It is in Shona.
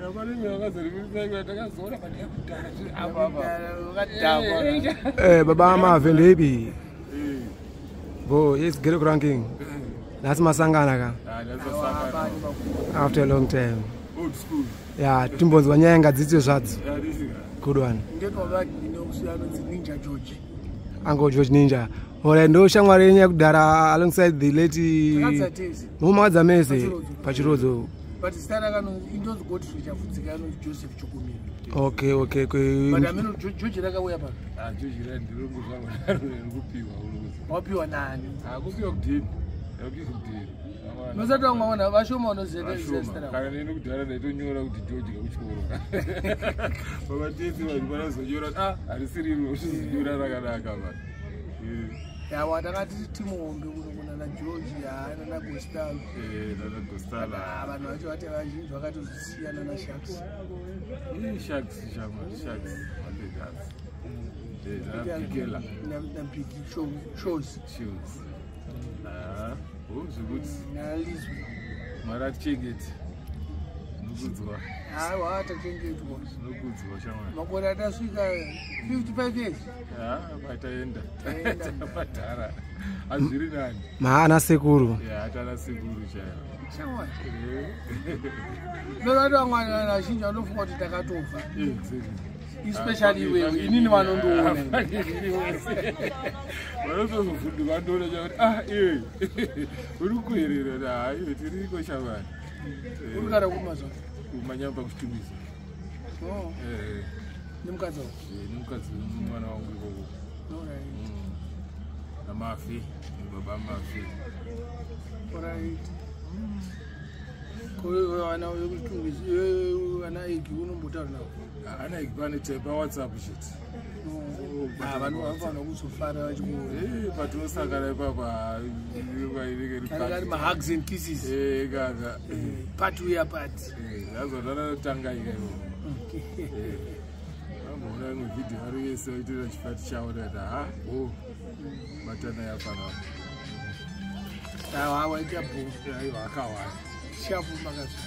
Kana pane imwe yakazorimisai takazoona but yakudhara tiri apa apa. Wakadhakwa. Baba amave ndeipi? Eh, Bo, yes, Ghetto Crown King. Nhasi masangana ka ah, ndazosangana. after a long time. Old school. Yeah, timbonzwa nyaya ngadzidzwe zvadzo. Yeah, this is Good one. Ndekavadinokusiya anonzi Ninja George. Uncle George Ninja. Alright, ndo shamwari yenyu yakudhara alongside the late Takadza tese. Mumakadza mese Pachirodzo. pachirodzo. But zita rakanonzi indonzi Godfrey Chafudzika anonzi Joseph Chokumira. Okay. But ameno George rakauya pano. Ah, George ra ndirongo zvangu riri kupiwa unokuzi. Wapiwa nani? Ah, kupiwa kudini? Yakuti kudini. Nosati wangaona vashoma vanoziva zita Vashoma. rako. Kana neni kudhara ndaitonyora kuti George kakuchikoro. Vavatesi vanhu vanozonyora kuti ah, harisiriro zvizonyora rakanaka vanhu. Eh, Yawa takati timuhombe kuno kuna na George haana na Gostalo. eh, nana Gostala. Ah, vanhu vacho vati vazhinji vakatozosiyana na Sharks. Eh, Sharks, shama, Sharks, Mapegas. Eh, nana Pikela. Na Big Shows. Shoes. Ah, oh, zvekuti Na Lizwe. Mwari atichengete. Zvinokudzwa, Haiwa tachengetwa. zvinokudzwa shamwari. Makore atasvika 55 years. Ah, pataenda. Taenda. Tapadhara. Hazviri nani. Maana sekuru. Ya, atana sekuru chaivo. Shamwari. Eh, Nokati vamwe vanhu vazhinji vanofunga kuti takatofa. exactly. Especially iwewe, inini vanondiona. Vanotozovhunduka vandoona chakuti ah iwe uri kuerera ha iwe tiriko shamwari. Uri kugara kumazuva. Kumanyamba kuchitumisa. Oh, Eh, nemukadzi wako. eh, nemukadzi wemwana wangu ikoko. Alright. Namafi, baba Mafi. Alright. Ko iwe vana vekuchitungwizi, iwe vana Egi unombotaura navo. Ana pane paWhatsApp chete. Ah, vanhu vanofanira kuzofara vachikuona. Eh, patinosangana ipapa inenge Anenge ari mahugs and kisses. iri kaka. Party we are party. Azonanotanga ika ikoko. Vamboona imwe vhidhiyo vari vese vaitoita chifati chavo ndikati ha o batana yapanapa. Awa waita bho. Aiwa akawanda. Shapu makazi.